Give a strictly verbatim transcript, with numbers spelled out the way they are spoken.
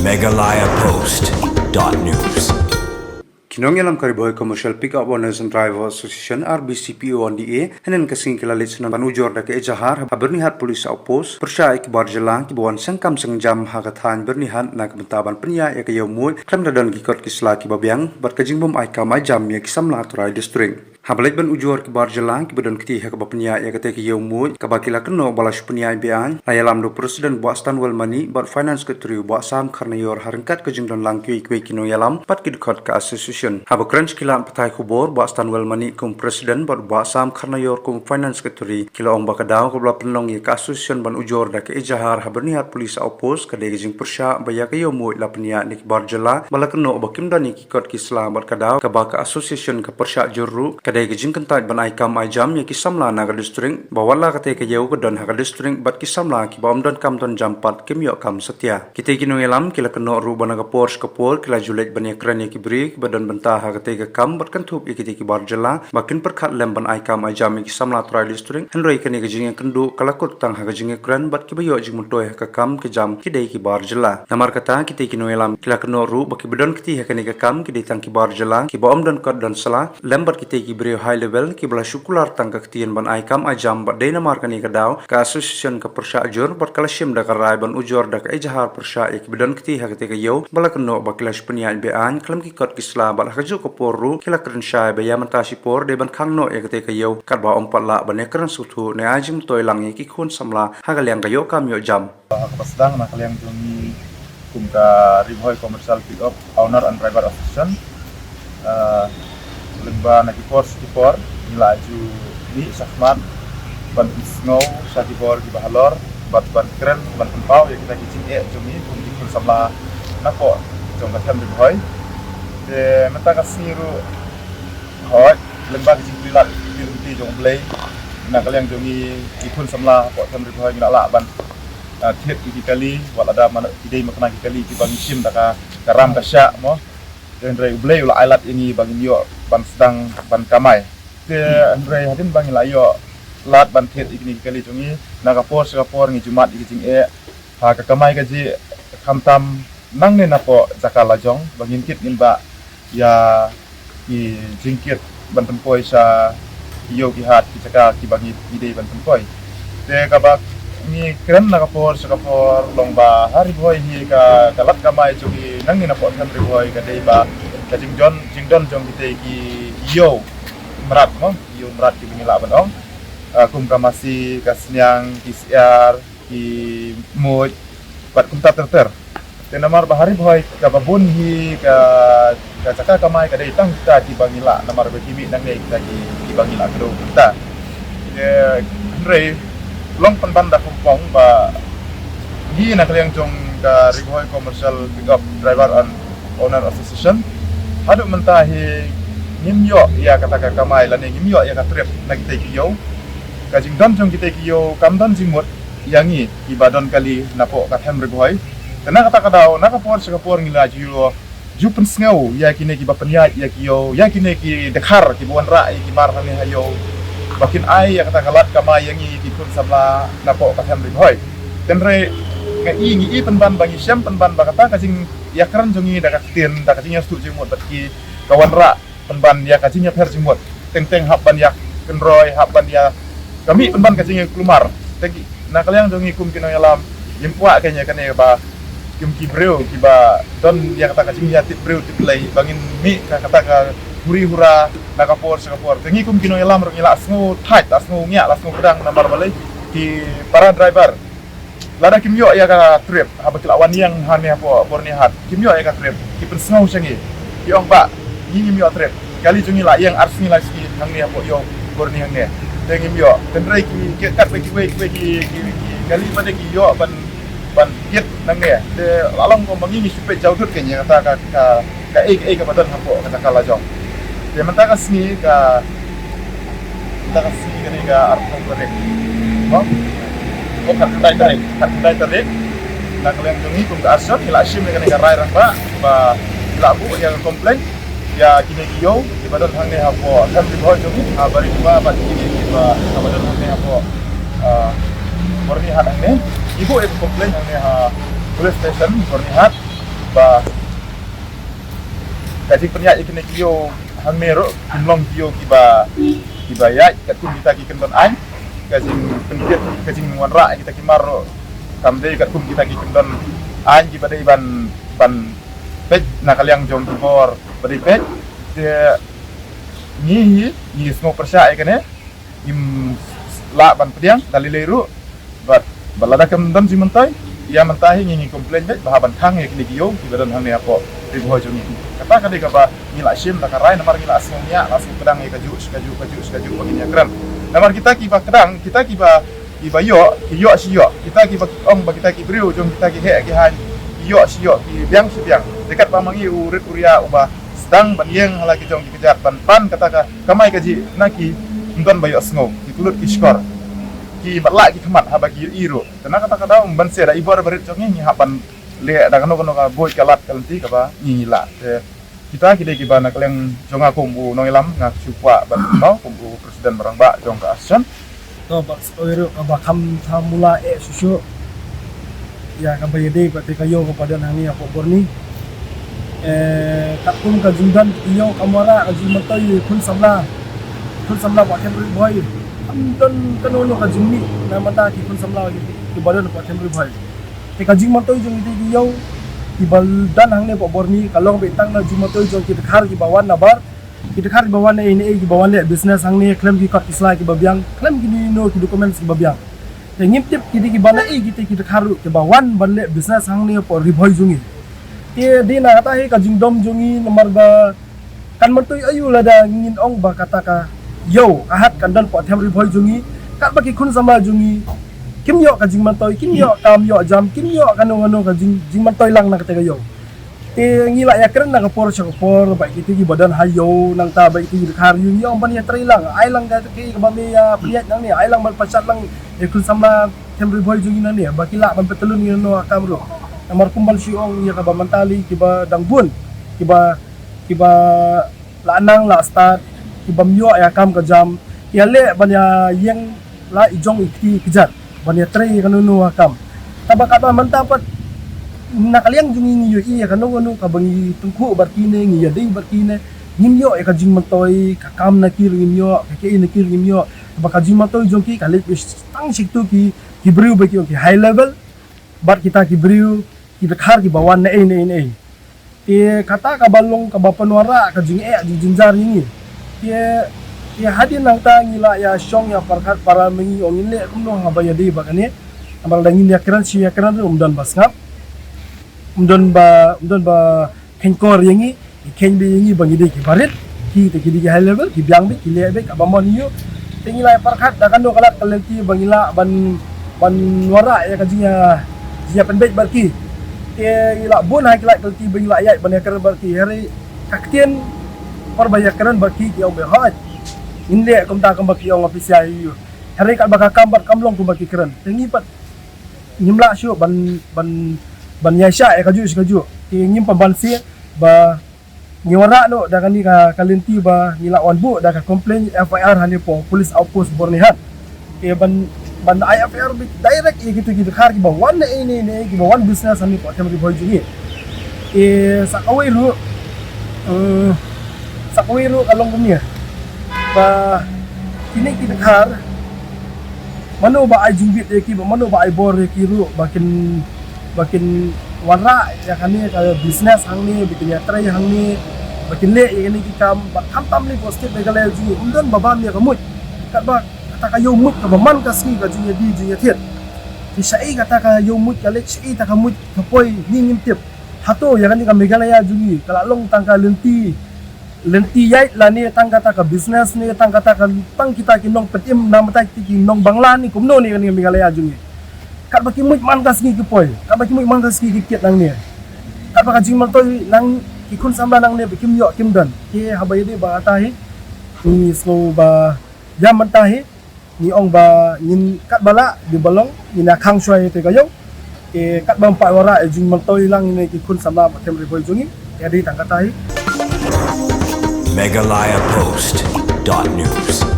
Meghalaya Post dot news. Ki nongïalam ka Ri Bhoi Commercial Pickup Owners and Driver Association, R B C P O N D A, hynnin ka sngi ki la leit shnong ban ujor da ka ejahar ha Byrnihat Police Outpost pyrshah ïa ki bar jylla kiba wan seng kam seng jam ha ka thaiñ Byrnihat na ka bynta ban pynïaid ïa ka ïew muid khlem da don ki kot ki sla kiba biang bad ka jingbym ai kam ai jam ïa ki samla trai district. Haba leit ban ujor ki bar jylla kiba don kti ha kaba pynïaid ïa katei ka ïew muid kaba ki la kynnoh ba la shu pynïaid beaiñ, la ïalam da u President Bah Stanwell Manik bad Finance Secretary Bah Sam Kharnaior ha ryngkat ka jingdon lang kiwei kiwei ki nongïalam bad ki dkhot ka association. Haba kren sha ki lad pathai khubor, Bah Stanwell Manik kum President bad Bah Sam Kharnaior kum Finance Secretary, ki la ong ba ka daw kaba la pynlong ïa ka association ban ujor da ka ejahar ha Byrnihat Police Outpost ka dei ka jingpyrshah ba ïa ka ïew muid la pynïaid na ki bar jylla ba la kynnoh ba kim don ïa ki kot ki sla bad ka daw kaba ka association ka pyrshah jur ruh ka dei ka jingkyntait ban ai kam ai jam ïa ki samla na ka district, ba wat la katei ka ïew ka don ha ka district bad ki samla kiba ym don kam don jam pat kim ïoh kam satia. Kitei ki nongïalam ki la kynnoh ruh ba na ka por sha ka por ki la ju leit ban ïakren ïa ki briew kiba don bynta ha katei ka kam bad kynthup ïa kitei ki bar jylla ba kin pyrkhat lem ban ai kam ai jam ïa ki samla trai district, hynrei kane ka jingïakynduh ka la kut tang ha ka jingïakren bad kiba ïoh jingmyntoi ha ka kam ka jam ki dei ki bar jylla. Namar kata, kitei ki nongïalam ki la kynnoh ruh ba kiba don kti ha kane ka kam ki dei tang ki bar jylla kiba ym don kot don sla, lem bad kitei ki briew high level kiba la shu kular tang ka ktien ban ai kam ai jam bad dei namar kane ka daw ka association ka pyrshah jur bad ka la shim da ka rai ban ujor da ka ejahar pyrshah ïa kiba don kti ha katei ka ïew ba la kynnoh ba ki la shu pynïaid beaiñ khlem ki kot ki sla bad ha kajuh ka por ruh ki la kren shai ba ïa mynta shipor dei ban khang noh ïa katei ka ïew katba ym pat lah ban ïakren sngewthuh ne ai jingmyntoi lang ïa ki khun samla ha ka liang ka ïoh kam ïoh jam. Ha kaba sdang na ka liang jong ngi kum ka Ri Bhoi Commercial Pickup Owner and Driver Association, ah, lyngba na ki por sha ki por ngi la ju mih shakhmat ban pynsngew sha ki bor kiba halor bad ban kren ban pynpaw ïa kita ki jingeh jong ngi kum ki khun samla napoh jong ka them Ri Bhoi. Te mynta ka sngi ruh, hooid, lyngba ki jingkyrpad ki jong U Blei, na ka liang jong ngi ki khun samla hapoh them Ri Bhoi ngi la lah ban, ah, thied ïa ki kali, wat lada man ki dei ma kane ki kali kiba ngi shim da ka, ka ram ka shah mo. Te hynrei U Blei u la ai lad ïa ngi ba ngin ïoh ban sdang ban kamai. Te hynrei hadien ba ngi la ïoh lad ban thied ïa kine ki kali jong ngi, na ka por sha ka por ngi ju mad ïa ki jingeh ha ka kamai kajih, khamtam nangne napoh jaka lajong ba ngin kit ngin bah ïa ki jingkit ban pynpoi sha ki ïew ki hat ki jaka kiba ngi dei ban pynpoi. Te kaba ngi kren na ka por sha ka por long ba ha Ri Bhoi hi ka, ka lad kamai jong ngi nangne napoh them Ri Bhoi ka dei ba ka jingdon, jingdon jong kitei ki ïew mrad mo, ïew mrad kiba ngi lah ban ong, ah, kum ka masi, ka sniang, ki syiar, ki muid bad kumta ter ter. Te namar ba ha Ri Bhoi kaba bun hi ka, ka jaka kamai ka dei tang kita kiba ngi lah, namar ba ki mih nangne kita ki, kiba ngi lah kdew kita. Te hynrei long pynban da kumjuh ba ngi na ka liang jong ka Ri Bhoi Commercial Pickup Driver and Owner Association haduh mynta hi ngim ïoh ïa kata ka kamai lane ngim ïoh ïa ka trip na kitei ki ïew. Ka jingdon jong kitei ki ïew kam don jingmut ïa ngi kiba don kali napoh ka them Ri Bhoi. Te na kata ka daw, na ka por sha ka por ngi la ju, ju pynsngew ïa kine kiba pynïaid ïa ki ïew, ïa kine ki dkhar kiba wanrah ïa ki mar hangne ha ïew, ba kin ai ïa kata ka lad kamai ïa ngi ki khun samla napoh ka them Ri Bhoi. Te hynrei nga i, ngi i pynban ba, ngi shem pynban ba kata ka jingïakren jong ngi da ka ktien, da ka jingïasngewthuh jingmut bad ki, ka wanrah pynban ïa ka jingïapher jingmut. Teng teng hap ban ïakynroi, hap ban ïa, ka mih pynban ka jingïakulmar. Te ngi, na ka liang jong ngi kum ki nongïalam, ngim kwah kein ïa kane ba kum ki briew kiba don ïa kata ka jingïatip briew tip Blei ba ngin mih ka kata ka huri hura na ka por sha ka por. Te ngi kum ki nongïalam ruh ngi la sngew thait, la sngew ngiah, la sngew kdang namar balei ki para driver lada kim ïoh ïa ka trip, haba ki la wan ïeng hangne hapoh Byrnihat, kim ïoh ïa ka trip, ki pynsngew sha ngi. Ki ong ba ngi ngim ïoh trip. Kali jong ngi la ïeng ar sngi lai sngi hangne hapoh ïew Byrni hangne. Te ngim ïoh. Te hynrei ki, ki katba kiwei kiwei ki, ki, ki kali pat de ki ïoh ban, ban kit nangne. Te la long kumba ngi ngi shu peit jaw dud kein ïa kata ka, ka, kaei kaei kaba don hapoh kata ka lajong. Te mynta ka sngi ka, mynta ka sngi kane ka arphew tarik. Mo? Oh, khatkhyndai tarik, khatkhyndai tarik. Na ka liang jong ngi kum ka association ngi la shim ïa kane ka rai rangbah ba ngi la buh ïa ka complain ïa kine ki ïew kiba don hangne hapoh them Ri Bhoi jong ngi, ha Bariba bad kine kiba, kiba don hangne hapoh, ah, Byrnihat hangne. Ngi buh ïa ka complain hangne ha police station Byrnihat. Ba ka jingpynïaid ïa kine ki ïew hangne ruh kim long ki ïew kiba, kiba ïaid katkum kita ki kyndon aiñ. Ka jingpynkit, ka jingwanrah ïa kita ki mar ruh kam dei katkum kita ki kyndon aiñ kiba dei ban, ban peit na ka liang jong ki bor ba dei peit. Te ngi hi, ngi sngew pyrshah ïa kane, ngim lah ban pdiang da lei lei ruh. Bad ba lada kam don jingmyntoi, ïa mynta hi ngi, ngi complain beit ba hap ban khang ïa kine ki ïew kiba don hangne hapoh Ri Bhoi jong ngi. Kata ka dei kaba ngi la shim da ka rai, namar ngi la sngewbha, la sngewkdang ïa kajuh shi kajuh, kajuh shi kajuh ba ngin ïakren. Namar kita kiba kdang, kita kiba, kiba ïoh, ki ïoh shi ïoh. Kita kiba ong ba kita ki briew jong kita ki heh ki haiñ, ki ïoh shi ïoh, ki biang shi biang. Te katba ma ngi u rit u ria uba sdang ban ïeng ha la ki jong ki kjat ban pan kata ka kamai kajih na ki, ym don ba ïohsngew, ki kyllut ki shkor, ki matlah ki khmat haba ki ïohi ruh. Te na kata ka daw, ban sdang da i bor ba rit jong ngi, ngi hap ban leh da kano kano ka buit ka lad ka lynti kaba ngi lah. Te kita ki dei kiba na ka liang jong nga kum u nongïalam, nga shu kwah ban kynmaw kum u president ba rangbah jong ka association. To, bad sa kawei ruh kaba kham tha mula eh shuh shuh ïa kaba ïadei bad te ka ïew kaba don hangne hapoh Borni. Eh, katkum ka jingdon ïew ka mara ka jingmyntoi khun samla, khun samla hapoh Them Ri Bhoi. Kam don kano kano ka jingmih na bynta ki khun samla kiba don hapoh Them Ri Bhoi. Te ka jingmyntoi jong kita ki ïew kiba don hangne hapoh Borni ka long beit tang na jingmyntoi jong ki dkhar kiba wan nabar, ki dkhar kiba wan na ei na ei, kiba wan leh business hangne khlem ki kot ki sla kiba biang, khlem kino kino ki documents kiba biang. Te ngim tip ki dei kiba na ei kita ki dkhar ruh kiba wan ban leh business hangne hapoh Ri Bhoi jong ngi. Te dei na kata hi ka jingdom jong ngi, namar ba kan myntoi aïu lada ngin ong ba kata ka ïew ka hat kan don hapoh Them Ri Bhoi jong ngi, katba ki khun samla jong ngi kim ïoh ka jingmyntoi, kim ïoh kam ïoh jam, kim ïoh kano kano ka jing, jingmyntoi lang na kata ka ïew. Te ngi la ïakren na ka por sha ka por bad kita kiba don ha ïew, nangta bad kita ki dkhar ïew, ngi ong ban ïatrei lang, ai lang kata kaba me ïa pynïaid nangne, ai lang ban pynshad lang ïa khun samla Them Ri Bhoi jong ngi nangne ba ki lah ban pyntylun ïa kano ka kam ruh. Namar kum ban shu ong ïa kaba mynta lei kiba dang bun, kiba, kiba la nang la stad, kibym ïoh ïa kam ka jam, ki ïaleh ban ïa ïeng la i jong i kti i kjat ban ïatrei ïa kano kano ka kam. Tangba katba mynta pat na ka liang jong ngi ngi ïohi ïa kano kano kaba ngi tyngkhuh bad kine, ngi ïadei bad kine, ngim ïoh ïa ka jingmyntoi, ka kam na ki ruh ngim ïoh, ka kiei na ki ruh ngim ïoh. Tangba ka jingmyntoi jong ki ka leit beit tang sha kito ki, ki briew ba ki ong ki high level bad kita ki briew, ki dkhar kiba wan na ei na ei na ei. Te kata kaba long kaba pynwanrah ka jingeh jingjynjar ïa ngi. Te, te hadien nangta ngi la ïa shong ïa pyrkhat para ma ngi ong ngin leh kumno haba ïadei bad kane. Namar lada ngin ïakren shu ïakren ruh ym don ba sngap, ym don ba, ym don ba kheiñkor ïa ngi. Ki kheiñ beit ïa ngi ba ngi dei kiba rit, ki te ki dei ki high level, ki biang beit, ki leh beit kaba mon ïa u. Te ngi la ïa pyrkhat da kano ka lad ka lynti ba ngi lah ban, ban wanrah ïa ka jingïa, jingïapynbeit bad ki. Te ngi la bun ha ki lad ka lynti ba ngi la ïaid ban ïakren bad ki. Hynrei ka ktien por ba ïakren bad ki, ki ong beit hooid, ngin leh kumta kumba ki ong, office ïa u. Hynrei katba ka kam pat kam long kumba ki kren. Te ngi pat ngim lah shuh ban, ban, ban ïaishah ïa kajuh shi kajuh. Te ngim pat ban sngewbha ba ngi wanrah noh da kane ka, ka lynti ba ngi la wan buh da ka complaint, F I R hangne hapoh Police Outpost Bornihat. Te ban, ban ai F I R beit direct ïa kito ki dkhar kiba wan na ei na ei na ei, kiba wan business hangne hapoh Them Ri Bhoi jong ngi. Te sa kawei ruh, eh, sa kawei ruh ka long kumne ba kine ki dkhar, mano ba ai jingbit ïa ki, ba mano ba ai bor ïa ki ruh ba kin, ba kin wanrah ïa kane ka business hangne, ba kin ïatrei hangne, ba kin leh ïa kine ki kam, ba khamtam lei hapoh state Meghalaya jong ngi ym don ba bam ïa ka muid. Katba kata ka ïew muid kaba man ka sngi ka jingïadie jingïathied. Te shaei kata ka ïew muid ka leit, shaei kata ka muid ka poi, ngi ngim tip. Hato ïa kane ka Meghalaya jong ngi ka la long tang ka lynti, lynti ïaid lane tang kata ka business ne tang kata ka, tang kita ki nongpynim na bynta kita ki nongbangla ne kumno ne kane ka Meghalaya jong ngi. Katba ki muid man ka sngi ki poi, katba ki muid man ka sngi ki kit nangne. Katba ka jingmyntoi nang ki khun samla nangne ba kim ïoh kim don. Te haba ïadei bad kata hi, ngi sngew ba ïa mynta hi ngi ong ba ngin katba lah dei ba long ngin ïa khang shuwa ïa te ka ïew. Te katba ym pat wanrah ïa jingmyntoi lang ïa ki khun samla hapoh Them Ri Bhoi jong ngi. Ïa dei tang kata hi. Meghalaya Post dot news.